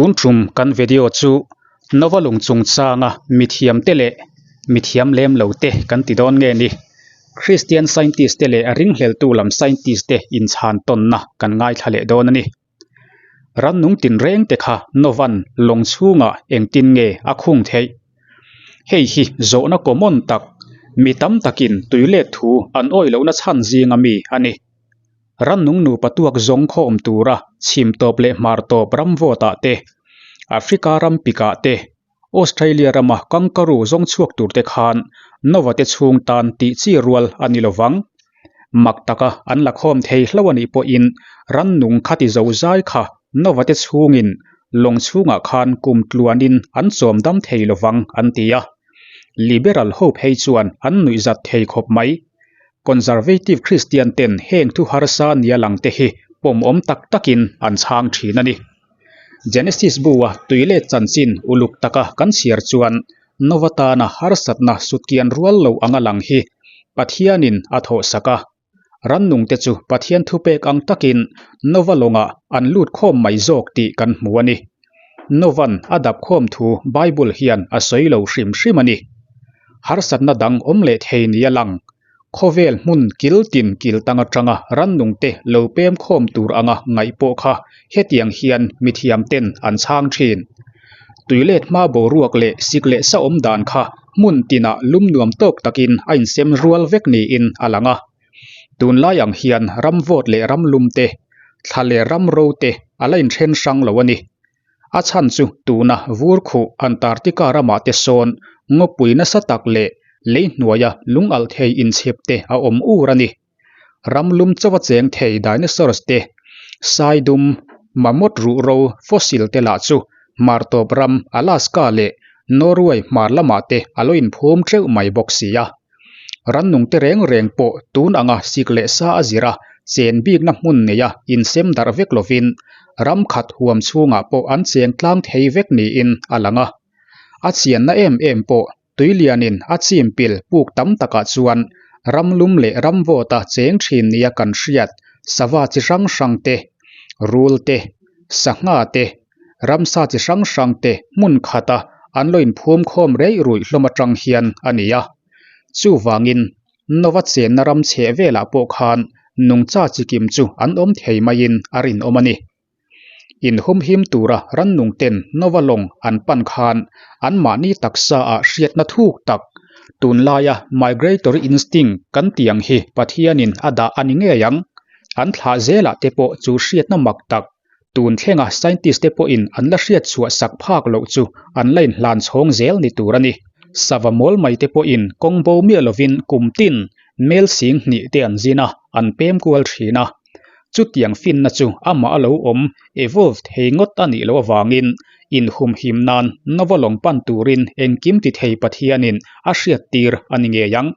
Tun tum kan video chu Nova lung chungchanga mithiam te leh mithiam lem lo te kan ti dawn nge ni? Christian scientist te leh ringhleltu lam scientist te inchhan tawnna kan ngaithla leh dawn a ni. Rannung tinreng te kha Nova'n lawng chhungah engtin nge a khung theih? Hei hi zawhna common tak, mi tam takin tuilet thu an awih lohna chhan zinga mi a ni. Rannung nupa tuak zawng khawm tura chhim tawp leh hmar tawp ram vawtah te, Africa ram pikah te, Australia rama kangaroo zawng chhuak tur te khan Nova te chhung tan tih chi rual a ni lovang. Mak taka an la khawm thei hlo a nih pawhin rannung khati zo zai kha Nova te chhungin lawng chhungah khan kum tluanin an chawm dam thei lovang an ti a. Liberal ho phei chuan an nuihzat thei khawp mai. Conservative Christian ten heng thu harsa nia lang te hi pawmawm tak takin an chhang thin a ni. Genesis bu-a tui let chanchin uluk taka kan chhiar chuan Nova tana harsatna sutkian rual lo anga lang hi Pathianin a thawhsak a. Rannungte chu Pathian thupek ang takin Nova lawngah an lut khawm mai zawk tih kan hmu a ni. Nova'n a dap khawm thu Bible hian a sawi lo hrim hrim a ni. Harsatna dang awm leh thei nia lang Khawvel hmun kil tin kil tang atanga rannungte lo pem khawm tur anga ngaih pawh kha hetiang hian mithiam ten an chhang thin. Tuilet hma boruak leh sik leh sa awm dan kha hmun tinah lum nuam tawk takin a insem rual vek niin a lang a. Tunlai ang hian ram vawt leh ram lum te, thla leh ram ro te a la inthen hrang lo a ni. A chhan chu tuna vur khuh Antarctica ramah te sawn ngawpui nasa tak leh lei hnuaia lung alh thei inchhep te a awm ur a ni. Ram lum chawa cheng thei dinosaurs te, saidum, mammoth ruhro, fossil te lah chu hmartawp ram Alaska leh Norway hmar lamah te a lo inphum teuh mai bawk si a. Rannung te reng reng pawh tun anga sik leh sa a zir a, chen bikna hmun neia insem darh vek lovin ram khat huam chhungah pawh an cheng tlang thei vek niin a lang a. A chianna em em pawh tuilianin a chim pil puk tam takah chuan ram lum leh ram vawta cheng thin nia kan hriat sava chi hrang hrang te, rul te, sangha te, Ramsa chi hrang hrang te hmun khata an lo inphum khawm reih ruih hlawm atang hian a ni a. Chuvangin, Nova chenna ram chheh velah pawh khan nungcha chi kim chu an awm thei maiin a rinawm a ni. Inhumhim tura rannung ten Nova lawng an pan khan anmahni taksa ah hriatna thuk tak, tunlaia migratory instinct kan tih ang hi Pathianin a dah a ni ngei ang. An thlah zelah te pawh chu hriatna mak tak Tun thlenga scientist te pawhin an la hriat chhuah sak phak loh chu an la inhlan chhawng zel ni tur a ni. Sava mawl mai te pawhin kawng bo miah lovin kum tin mel sing hnih te an zin a, an pem kual thin a. Chutiang finna chu amah a lo awm, evolved, thei ngawt a nih loh avangin inhumhim nan Nova lawng pan turin engkim ti thei Pathianin a hriattir a ni ngei ang.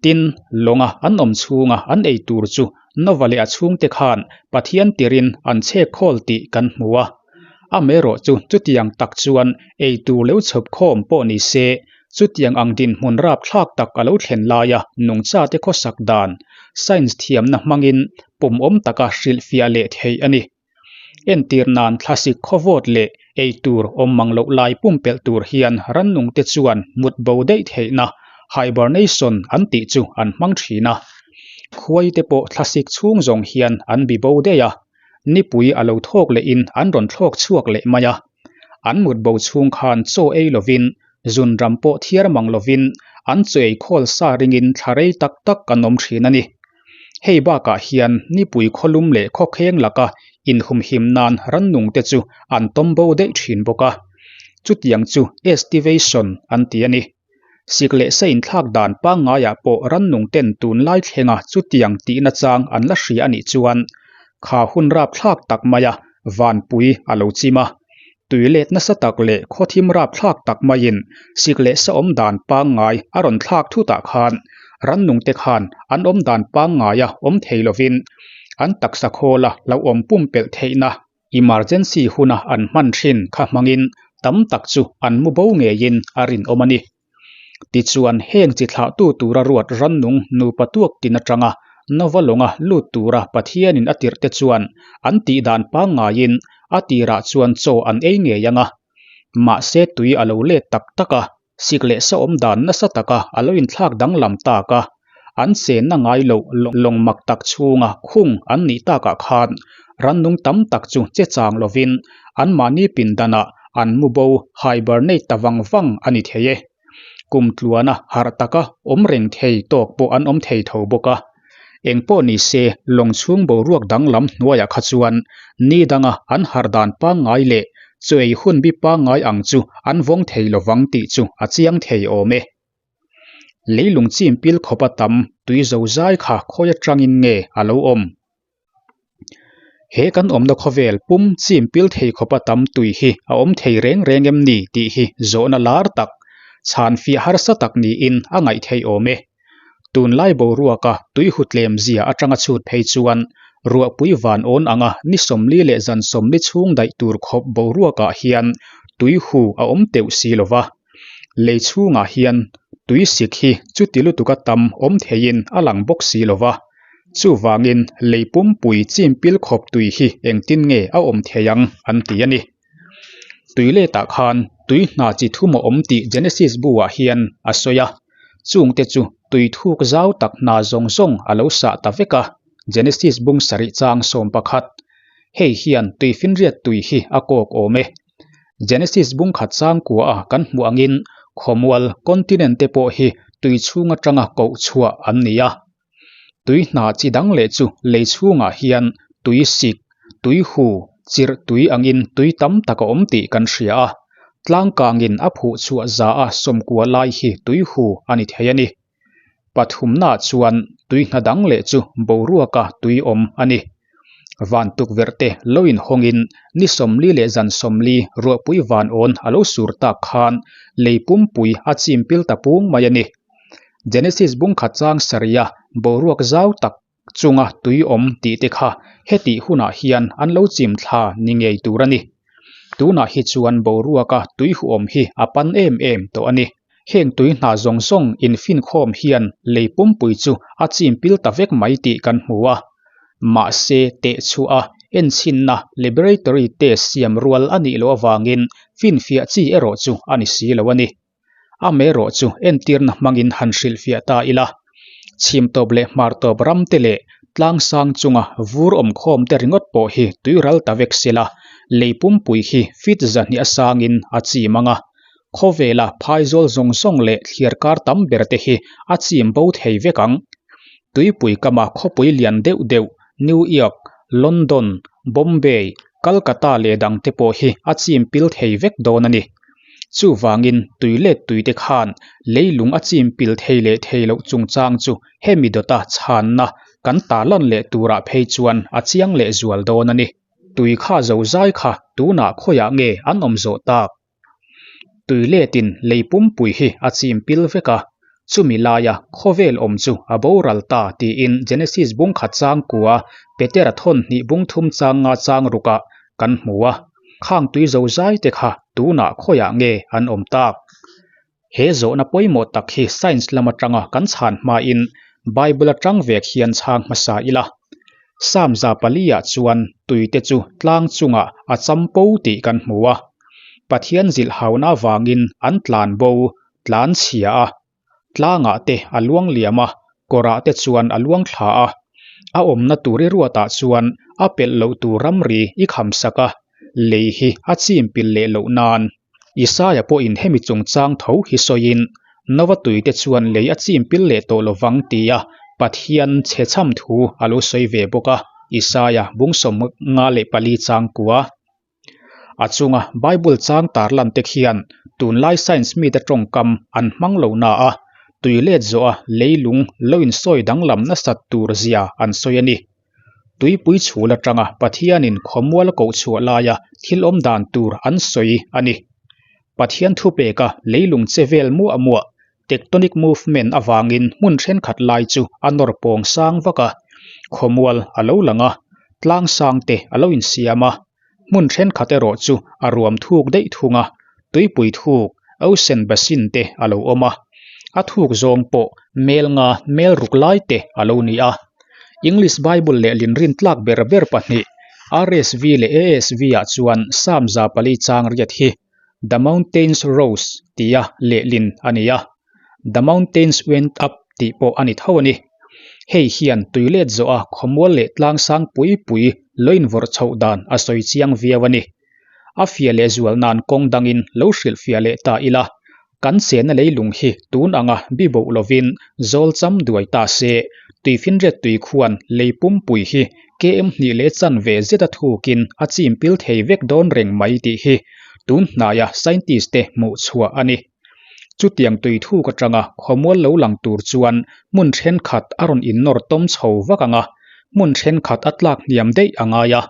Tin, lawnga an awm chhunga an ei tur chu Nova leh a chhungte khan Pathian tirin an chhek khawl tih kan hmu a. Amaherawh chu chutiang tak chuan ei tur lo chhawp khawm pawh ni se, chutiang ang dinhmun rapthlak tak a lo thlen laia nungchate khawsak dan, science thiamna hmangin pawmawm taka hrilhfiah leh theih a ni. Entir nan thlasik khawvawt leh ei tur awm mang loh lai pumpelh tur hian rannung te chuan mut bo daih theihna, hibernation, an tih chu an hmang thin a. Khuai te pawh thlasik chhung zawng hian an bi bo daih a, nipui a lo thawk lehin an rawn thlawk chhuak leh mai a. An mut bo chhung khan chaw ei lovin, zun ram pawh thiar mang lovin an chaw ei khawl sa ringin thla rei tak tak an awm thin a ni. Hei bakah hian nipui khawlum leh khawkheng laka inhumhim nan rannung te chu an tawm bo daih thin bawk a. Chutiang chu estivation an ti a ni. Sik leh sa inthlak dan pangngaiah pawh rannung ten tunlai thlenga chutiang tihna chang an la hria a nih chuan kha hun rapthlak tak maia vanpui a lo chim a. Tui let nasa tak leh khawthim rapthlak tak maiin sik leh sa awm dan pangngai a rawn thlak thutah khan rannungte khan an awm dan pangngaia awm thei lovin an taksa khawla hlauhawm pumpelh theihna emergency huna an hman thin kha hmangin tam tak chu an mu bo ngeiin a rinawm a ni. Tichuan, heng chi thlahtu tura ruat rannung nupa tuak tin atanga Nova lawnga lut tura Pathianin a tirhte chuan an tih dan pangngaiin A tirah chuan chaw an ei ngei ang a, mahse tui a lo let tak tak a, sik leh sa awm dan nasa taka a lo inthlak danglam tak a, an chenna ngai loh lawng mak tak chhunga khung an nih takah khan rannung tam tak chu che chang lovin anmahni pindanah an mu bo hibernate ta vang vang a ni thei e. Kum tluana harh taka awm reng thei tawk pawh an awm thei tho bawk a. Eng pawh ni se, lawng chhung boruak danglam hnuaiah kha chuan ni danga an harh dan pangngai leh chaw ei hun bi pangngai ang chu an vawng thei lovang tih chu a chiang thei awm e. Leilung chim pil khawpa tam tui zo zai kha khawi atangin nge a lo awm? He kan awmna khawvel pum chim pil thei khawpa tam tui hi a awm thei reng reng em ni tih hi zawhna lar tak, chhan fiah harsa tak niin a ngaih theih awm e. Tunlai boruaka tui hu tlem zia atanga chhut phei chuan ruahpui van awn anga ni 40 leh zan 40 chhung daih tur khawp boruakah hian tui hu a awm teuh si lo va. Lei chhungah hian tui sik hi chuti lutuka tam awm theiin a lang bawk si lo va. Chuvangin lei pumpui chim pil khawp tui hi engtin nge a awm thei ang an ti a ni. Tui letah khan tui hna chi thum a awm tih Genesis bu-ah hian a sawi a. Chungte chu tui thuk zau tak hna zawng zawng a lo sah ta vek a, Genesis bung sarih chang 11. Hei hian tuifinriat tui hi a kawk awm e. Genesis bung khat chang kua a kan hmuh angin khawmual continent te pawh hi tui chhung atanga koh chhuah an ni a. Tui hna chi dang leh chu lei chhungah hian tui sik, tui hu, chirh tui angin tui tam tak a awm tih kan hria a. Tlangkangin a phuh chhuah za a sawmkua lai hi tui hu a ni thei a ni. Pathumnaah chuan tui hna dang leh chu boruaka tui awm a ni. Van tukverh te lo inhawngin ni 40 leh zan 40 ruahpui van awn a lo sur tak khan lei pumpui a chim pil ta pung mai a ni. Genesis bung khat chang sarih a boruak zau tak chunga tui awm tih te kha hetih hunah hian an lo chim thla ni ngei tur a ni. Tunah hi chuan boruaka tui huawm hi a pan em em tawh a ni. Heng tui hna zawng zawng infinkhawm hian lei pumpui chu a chim pil ta vek mai tih kan hmu a. Mahse teh chhuah a enchhinna laboratory test siam rual a nih loh avangin finfiah chi erawh chu a ni si lo a ni. Amaherawh chu entirna hmangin han hrilhfiah ta ila, chhim tawp leh hmar tawp ram te leh tlang sang chunga vur awmkhawm te ringawt pawh hi tui ral ta vek sela, lei pumpui hi feet 200 a sangin a chim ang a. Khawvela phaizawl zawng zawng leh thliar kar tam ber te hi a chim bo thei vek ang. Tuipui kama khawpui lian deuh deuh New York, London, Bombay, Calcutta leh dang te pawh hi a chim pil thei vek dawn a ni. Chuvangin tui let tui te khan leilung a chim pil thei leh thei loh chungchang chu hemi dawta chhanna kan tarlan leh turah phei chuan a chiang leh zual dawn a ni. Tui kha zo zai kha tunah khawiah nge an awm zawh tak? Tui letin lei pumpui hi a chim pil vek a, chumi laia khawvel awm chu a boral ta tiin Genesis bung khat chang kua Petera thawn hnih bung thum chang nga chang rukah kan hmu a. Khang tui zo zai te kha tunah khawiah nge an awm tak? He zawhna pawimawh tak hi science lam atanga kan chhan hmain Bible atang vek hian chhang hmasa ila. Psalm 400 ah chuan tuite chu tlang chungah a cham po tih kan hmu a. Pathian zilh hauna avangin an tlan bo, tlan chhia a. Tlangah te a luang liam a, kawrah te chuan a luang thla a. A awmna tur i ruatah chuan a pelh loh tur ramri i kham sak a, lei hi a chim pil leh loh nan. Isaia pawhin hemi chungchang tho hi sawiin, Nova tuite chuan lei a chim pil leh tawh lovang tia Pathian chhe chham thu a lo sawi ve bawk a, Isaia bung 54 chang kua. A chunga Bible chang tarlan te khian tunlai science mite tawngkam an hmang lo na a, tui let zawha leilung lo insawi danglam nasat tur zia an sawi a ni. Tuipui chhul atanga Pathianin khawmual koh chhuah laia thil awm dan tur an sawi a ni. Pathian thupeka leilung che vel muah muah tectonic movement avangin hmun thenkhat lai chu a nawr pawng sang vak a, khawmual a lo lang a, tlang sang te a lo insiam a, hmun thenkhat erawh chu a ruam thuk daih thung a, tuipui thuk, ocean basin te a lo awm a, a thuk zawng pawh mel nga mel ruk lai te a lo ni a. English Bible lehlin rintlak ber ber pahnih, RSV leh ASV-ah chuan Psalm 400 chang riat hi The mountains rose tia lehlin a ni a, The mountains went up tih pawh a ni tho a ni. Hei hian tuilet zawha khawmual leh tlang sang pui pui lo invawrh chhoh dan a sawi chiang viau a ni. A fiah leh zual nan kawng dangin lo hrilhfiah leh ta ila, kan chenna leilung hi tun anga biboh lovin zawl cham duai ta se, tuifinriat tui khuan lei pumpui hi KM hnih leh chanve zeta thukin a chim pil thei vek dawn reng mai tih hi tun hnaia scientist te hmuh chhuah a ni. Chutiang tui thuk atanga khawmual lo lang tur chuan hmun thenkhat a rawn innawr tawm chho vak ang a, hmun thenkhat a tlak hniam daih a ngai a.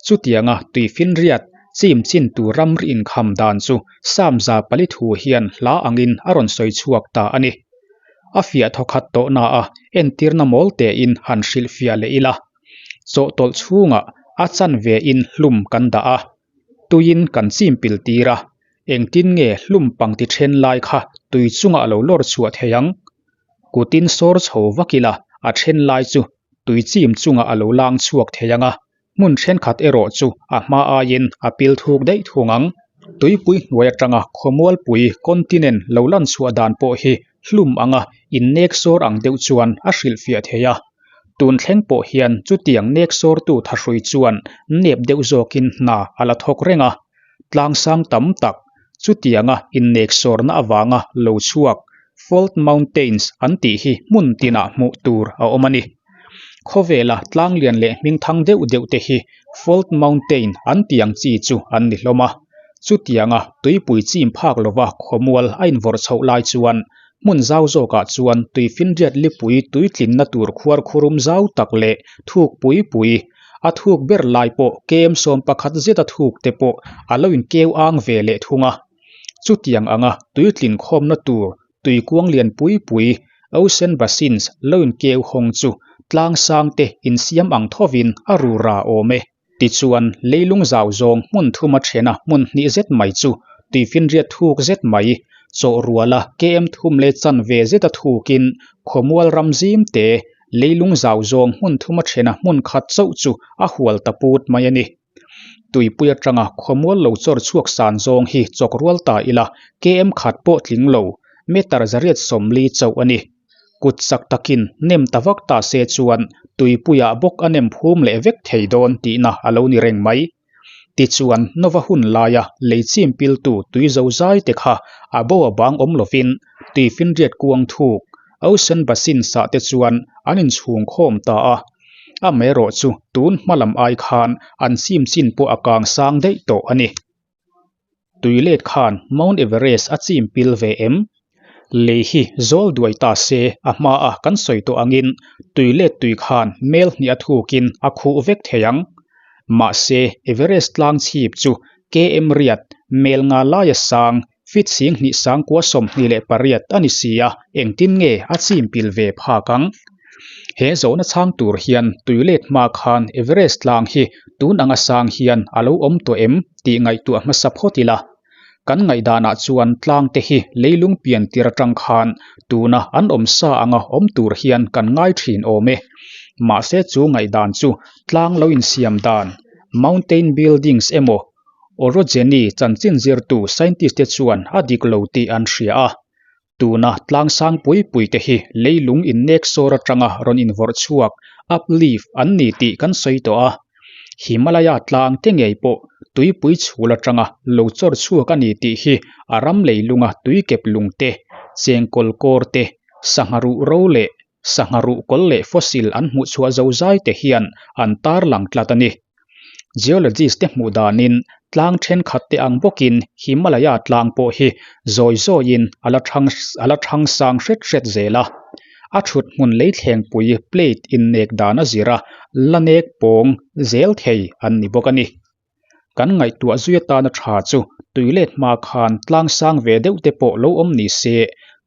Chutianga tuifinriat chim chin tur ramri inkham dan chu Psalm 400 thu hian hla angin a rawn sawi chhuak ta a ni. A fiah thawkhat tawh na a, entirna mawl tein han hrilhfiah leh ila. Chawhtawlh chhungah a chanve in hlum kan dah a, tuiin kan chim pil tir a, engtin nge hlum pangti then lai kha tui chungah a lo lawr chhuah thei ang? Kutin sawr chho vak ila a then lai chu tui chim chungah a lo lang chhuak thei ang a, Hmun thenkhat erawh chu a hma aiin a pil thuk daih thung ang. Tuipui hnuai atanga khawmualpui continent lo lan chhuah dan pawh hi hlum anga innek sawr ang deuh chuan a hrilhfiah thei a. Tun thleng pawh hian chutiang nek sawrtu thahrui chuan nep deuh zawkin hna a la thawk reng a. Tlangsang tam tak chutianga innek sawrna avanga lo chhuak Fault Mountains an tih hi hmun tinah hmuh tur a awm a ni. Khawvela tlanglian leh hmingthang deuh deuh te hi Fault Mountain an tih ang chi chu an ni hlawm a. Chutianga tuipui chim phak lova khawmual a invawrh chhoh lai chuan hmun zau zawkah chuan tuifinriat lipui tuitlinna tur khuar khurum zau tak leh thuk pui pui, a thuk ber lai pawh kem 11 zeta thuk te pawh a lo inkeu ang ve leh thung a. Chutiang anga tuitlin khawmna tur tuikuang lian pui pui, ocean basins, lo inkeu hawng chu tlang sang te insiam ang thovin a rura awm e. Tichuan, leilung zau zawng hmun thuma thena hmun hnih zet mai chu tuifinriat thuk zet mai, chawh ruala KM thum leh chanve zeta thukin khawmual ram zim te, leilung zau zawng hmun thuma thena hmun khat chauh chu a hual ta put mai a ni. Tuipui atanga khawmual lo chawr chhuak san zawng hi chawk rual ta ila KM khat pawh tling lo, meter 140 chauh a ni. Kut chak takin nem ta vak ta se chuan tuipuiah bawk a nem phum leh vek thei dawn tihna a lo ni reng mai. Tichuan Nova hun laia lei chim piltu tui zo zai te kha a bo a bang awm lovin tuifinriat kuang thuk, Ocean Basin sah te chuan an inchhung khawm ta a. Amaherawh chu tun hma lam ai khan an chim chin pawh a kang sang daih tawh a ni. Tuilet khan Mount Everest a chim pil ve em? Lei hi zawl duai ta se a hmaa kan sawi tawh angin tuilet tui khan mel hnih a thukin a khuh vek thei ang. Mahse Everest tlang chhip chu KM riat mel nga laia sang Feet 10 sangkua 28 a ni si a, engtin nge a chim pil ve phak ang? He zawhna chhang tur hian tuilet hma khan Everest tlang hi tun anga sang hian a lo awm tawh em tih ngaihtuah hmasa phawt ila. Kan ngaihdanah chuan tlang te hi leilung pian tir atang khan tuna an awm sa anga awm tur hian kan ngai thin awm e. Mahse chu ngaihdan chu tlang lo insiam dan, mountain buildings emaw, Orogeny chanchin zirtu scientist te chuan a dik lo tih an hria a. Tuna tlang sang pui pui te hi leilung innek sawr atanga rawn invawrh chhuak, uplift, an ni tih kan sawi tawh a. Himalaya tlang te ngei pawh tuipui chhul atanga lo chawr chhuak a ni tih hi a ram leilunga tuikep lung te, chengkawl kawr te, sangha ruh ro leh sangha ruh kawl leh fossil an hmuh chhuah zozai te hian an tarlang tlat a ni. Geologist te hmuh danin tlang thenkhat te ang bawkin Himalaya tlang pawh hi zawi zawiin a la thang a la thang sang hret hret zel a. A thut hmun leithlengpui plate innek dan a zir a, la nek pawng zel thei an ni bawk a ni. Kan ngaihtuah zui atana tha chu tuilet hma khan tlang sang ve deuh te pawh lo awm ni se,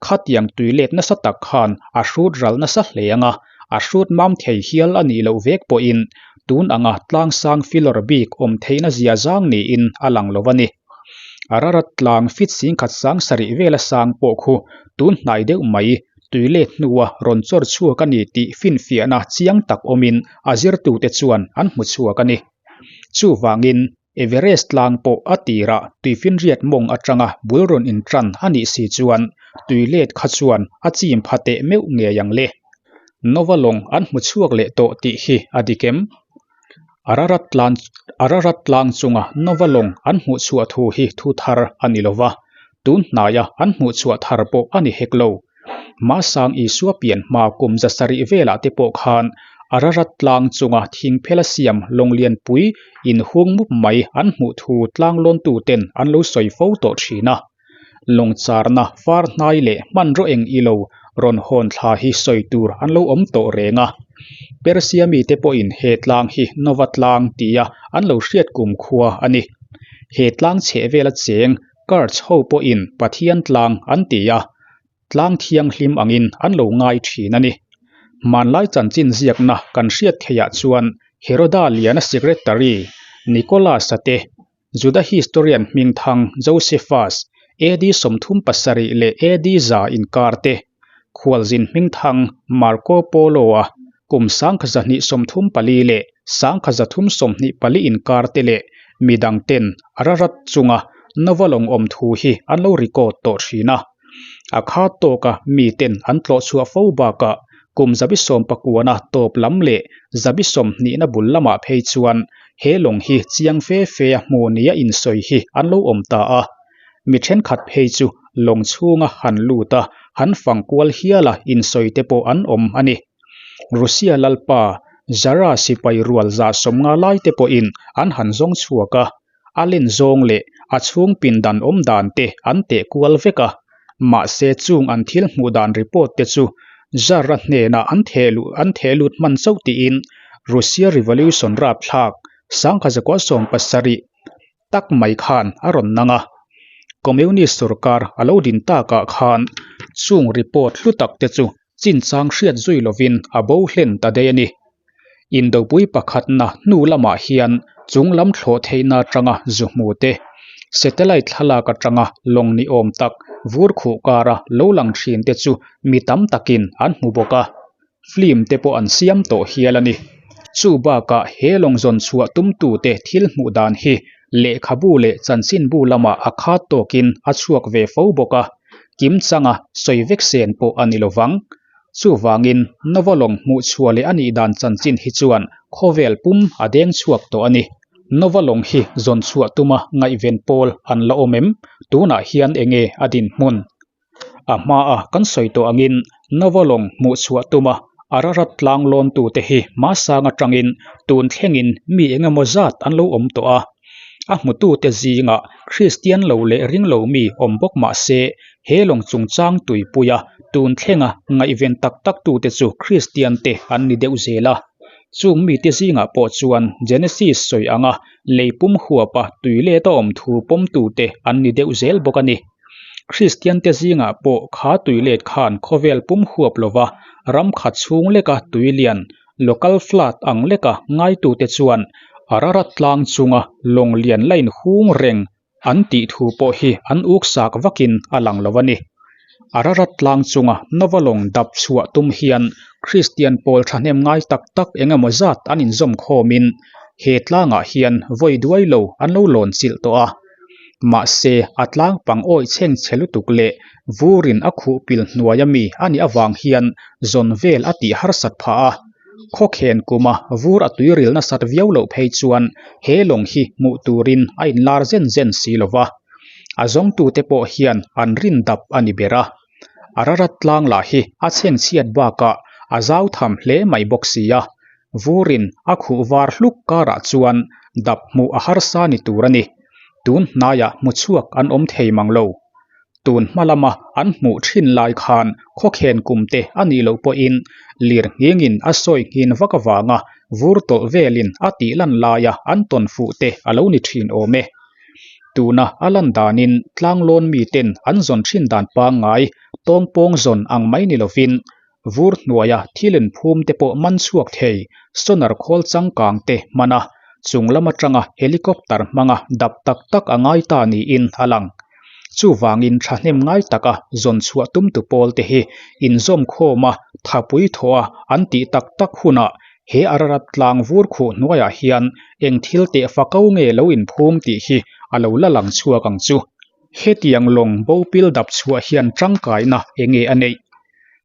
khatiang tuilet nasa tak khan a hrut ral nasa hle ang a, a hrut mam thei hial a nih loh vek pawhin tun anga tlang sang filawr bik awm theihna zia zang niin a lang lo a ni. Ararat tlang fit 10,000 sang sarih vela sang pawh khu tun hnai deuh mai tuilet hnua rawn chawr chhuak a ni tih finfiahna chiang tak awmin a zirtute chuan an hmu chhuak a ni. Chuvangin, Everest tlang pawh a tirah tuifinriat mawng atanga bul rawn intan a nih si chuan tui let kha chuan a chim pha teh meuh ngei ang le. Nova lawng an hmu chhuak leh tawh tih hi a dik em? Ararat tlan Ararat tlang chunga Nova lawng an hmuh chhuah thu hi thu thar a ni lova, tun hnaia an hmuh chhuah thar pawh a ni hek lo. Mahsang Isua pian hma kum zasarih velah te pawh khan Ararat tlang chunga thingphela siam lawng lianpui inhung mup mai an hmuh thu tlanglawntu ten an lo sawi fo tawh thin a. Lawng charna far hnai leh hmanraw eng ilo rawn hawn thla hi sawi tur an lo awm tawh reng a. Persia mite pawhin he tlang hi Nova tlang tia an lo hriat kum khua a ni. He tlang chheh vela cheng Kurds ho pawhin Pathian tlang an ti a, tlang thianghlim angin an lo ngai thin a ni. Hmanlai chanchin ziakna kan hriat theihah chuan Heroda liana secretary Nicholas-a te Juda historian hmingthang Josephus, AD 37 leh AD 100 inkar te, khualzin hmingthang Marco Polo-a kum 1234 leh 1324 inkar te leh midang ten Ararat chunga Nova lawng awm thu hi an lo record tawh thin a. A khat tawka miten an tlawh chhuah fo bakah Kum zabi sawm pakuana tawp lam leh zabi sawm hnihna bul lamah phei chuan he lawng hi chiang fe fe a hmu nia insawi hi an lo awm ta a. Mi thenkhat phei chu lawng chhunga han lut a, han fang kual hial a insawi te pawh an awm a ni. Russia lalpa Zara sipai rual zah sawmnga lai te pawhin an han zawng chhuak a, A len zawng leh a chhung pindan awm dan te an teh kual vek a, mahse chung an thil hmuh dan report te chu Czar-a hnenah an theh luh an theh lut hman chauh tiin Russia Revolution rapthlak 1917 tak mai khan a rawn nang a. Communist sorkar a lo din takah khan chung report hlu tak te chu chinchang hriat zui lovin a bo hlen ta daih a ni. Indopui pakhatna hnu lamah hian chung lam thlawh theihna atanga zu hmu te, satellite thlalak atanga lawng ni awm tak vur khuh kara lo lang thin te chu mi tam takin an hmu bawk a, film te pawh an siam tawh hial a ni. Chu bakah he lawng zawn chhuah tumtute thil hmuh dan hi lehkhabu leh chanchinbu lamah a khat tawkin a chhuak ve fo bawk a, kimchanga sawi vek sen pawh a ni lovang. Chuvangin, Nova lawng hmuh chhuah leh a nih dan chanchin hi chuan khawvel pum a deng chhuak tawh a ni. Nova lawng hi zawn chhuah tuma ngaihven pawl an la awm em? Tunah hian enge a dinhmun? A hmaa kan sawi tawh angin Nova lawng hmuh chhuah tuma Ararat tlang lawntute hi hmasang atangin tun thlengin mi engemaw zat an lo awm tawh a. A hmutute zingah Kristian lo leh ringlo mi awm bawk mah se He lawng chungchang tuipuia tun thlenga ngaihven tak tak tute chu Kristian te an ni deuh zel a. Chung mite zingah pawh chuan Genesis sawi anga lei pum huapa tui let a awm thu pawmtute an ni deuh zel bawk a ni. Kristian te zingah pawh kha tui let khan khawvel pum huap lova ram khat chhung leka tui lian, local flood, ang leka ngaitute chuan Ararat tlang chunga lawng lian la inhung reng An tih thu pawh hi an uk sak vakin a lang lo a ni. Ararat tlang chunga Nova lawng dap chhuah tum hian Kristian pawl thahnem ngai tak tak eng emaw zat an inzawm khawmin he tlangah hian vawi duai lo an lo lawn chilh tawh a. Mahse, a tlang pang awih chheng chhe lutuk leh vurin a khuh pil hnuaia mi a nih avang hian zawn vel a tih harsat phah a. Khawkhen kuma vur a tuiril nasat viau loh phei chuan he lawng hi hmuh turin a inlar zen zen si lo va, a zawngtute pawh hian an rin dap a ni ber a. Ararat tlang lah hi a chhengchhiat bakah a zau tham hle mai bawk si a, vurin a khuh var hluk karah chuan dap hmuh a harsa ni tur a ni. Tun hnaiah hmuchhuak an awm thei mang lo. Tun hma lama an hmuh thin lai khan khawkhen kum te a nih loh pawhin lir nghingin a sawi nghin vak avanga vur tawlh velin a tih lan laia an tawn fuh te a lo ni thin awm e. Tuna a lan danin tlanglawn miten an zawn thin dan pangngai tawngpawng zawn ang mai ni lovin vur hnuaia thil inphum te pawh man chhuak thei sonar khawl changkang te hman a, chung lam atanga helicopter hmanga dap tak tak a ngai ta niin a lang. Chuvangin thahnem ngai taka zawn chhuah tumtu pawl te hi inzawm khawm a, thapui thawh a an tih tak tak hunah He Ararat tlang vur khuh hnuaiah hian eng thil teh fako nge lo inphum tih hi a lo la lang chhuak ang chu. Hetiang lawng bo pil dap chhuah hian tangkaina enge a neih?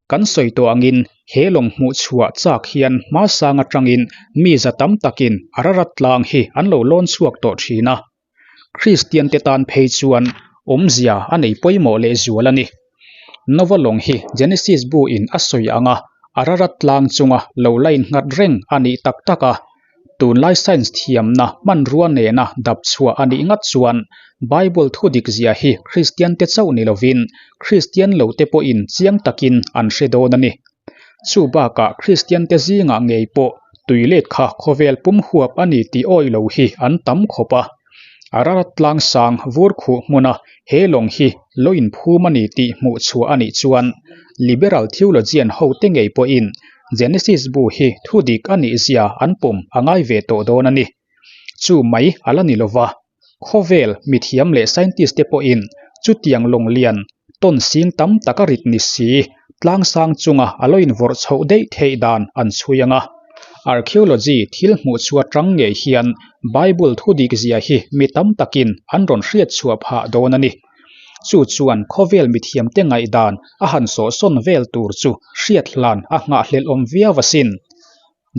Kan sawi tawh angin he lawng hmuh chhuah chak hian hmasang atangin mi za tam takin Ararat tlang hi an lo lawn chhuak tawh thin a. Kristian te tan phei chuan awmzia a nei pawimawh leh zual a ni. Nova lawng hi Genesis bu in a sawi ang a, Ararat tlang chunga lo la innghat reng a nih tak tak a. Tunlai science thiamna hmanrua nena dap chhuah a nih ngat chuan Bible thu dik zia hi Kristian te chauh ni lovin Kristian lo te pawhin chiang takin an hre dawn a ni. Chu bakah Kristian te zingah ngei pawh tui let kha khawvel pum huap a ni tih awih lo hi an tam khawp a. Ararat tlang sang vur khuh hmuna he lawng hi lo inphum a ni tih hmuh chhuah a nih chuan Liberal theologian ho te ngei pawhin Genesis bu hi thu dik a nih zia an pawm a ngai ve tawh dawn a ni. Chu mai a la ni lova, khawvel mithiam leh scientist te pawhin chutiang lawng lian tawn sing tam tak a rit ni si tlangsang chunga a lo invawrh chhoh daih theih dan an chhui ang a. Archaeology thil hmuh chhuah tang ngei hian Bible thu dik zia hi mi tam takin an rawn hriat chhuah phah dawn a ni. Chu chuan khawvel mithiamte ngaihdan a han sawhsawn vel tur chu hriat hlan a nghahhlelh awm viau asin.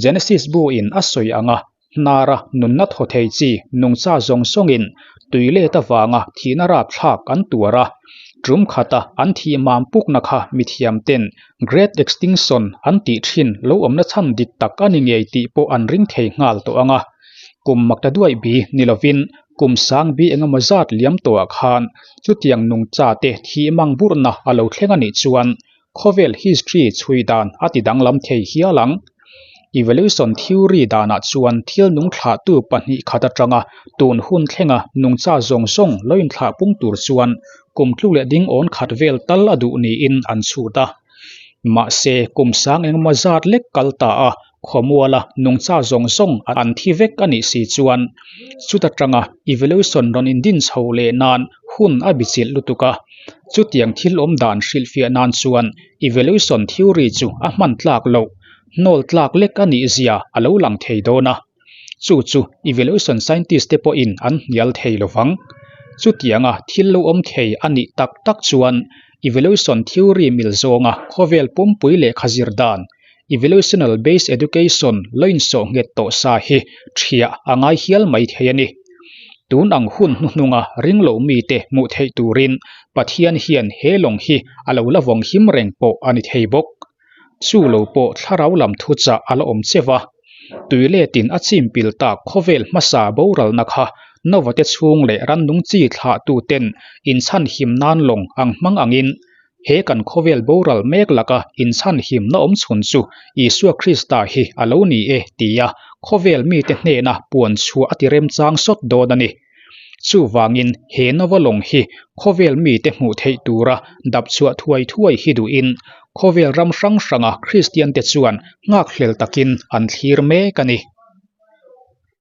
Genesis bu in a sawi ang a, hnara nunna thaw thei chi nungcha zawng zawngin tui let avanga thihna rapthlak an tuar a, tum khata an thih mam pukna kha mithiam ten Great Extinction an tih thin lo awmna chhan dik tak a ni ngei tih pawh an ring thei nghal tawh ang a. Kum makta duai bi ni lovin kum sang bi engemaw zat liam tawhah khan chutiang nungcha te thih mang burhna a lo thleng a nih chuan Khawvel history chhui dan a ti danglam thei hial ang. Evolution theory danah chuan thil nung thlahtu pahnih khat atanga tun hun thlenga nungcha zawng zawng lo inthlah pung tur chuan kum tluk leh ding awn khat vel tal a duh niin an chhut a. Mahse, kum sang engemaw zat lek kal ta a, khawmuala nungcha zawng zawng an thi vek a nih si chuan chuta tanga evolution rawn indin chho leh nan hun a bichilh lutuk a. Chutiang thil awm dan hrilhfiah nan chuan evolution theory chu a hman tlak loh, hnawl tlak lek a nih zia a lo lang thei dawn a. Chu chu evolution scientist te pawhin an hnial thei lo vang. Chutianga thil lo awm thei a nih tak tak chuan evolution theory mil zawnga khawvel pumpui lehkha zir dan, evolutional based education lo insawh nghet tawh sa hi thiah a ngai hial mai thei a ni. Tun ang hun hnuhnunga ring loh mite hmuh theih turin Pathian hian he lawng hi a lo la vawng him reng pawh a ni thei bawk. Chu lo pawh thlarau lam thuchah a la awm che va. Tuiletin a chim pil tak khawvel hmasa boralna kha Nova-te chhung leh rannung chi thlahtuten inchhanhim nan lawng ang hmang angin He kan khawvel boral mek laka inchhanhimna awm chhun chu Isua Krista hi a lo ni e tia khawvel mite hnena puan chhuah a ti remchang sawt dawn a ni. Chuvangin he Nova lawng hi khawvel mite hmuh theih tura dap chhuah thuai thuai hi duhin khawvel ram hrang hranga Kristiante chuan nghakhlel takin an thlir mek a ni.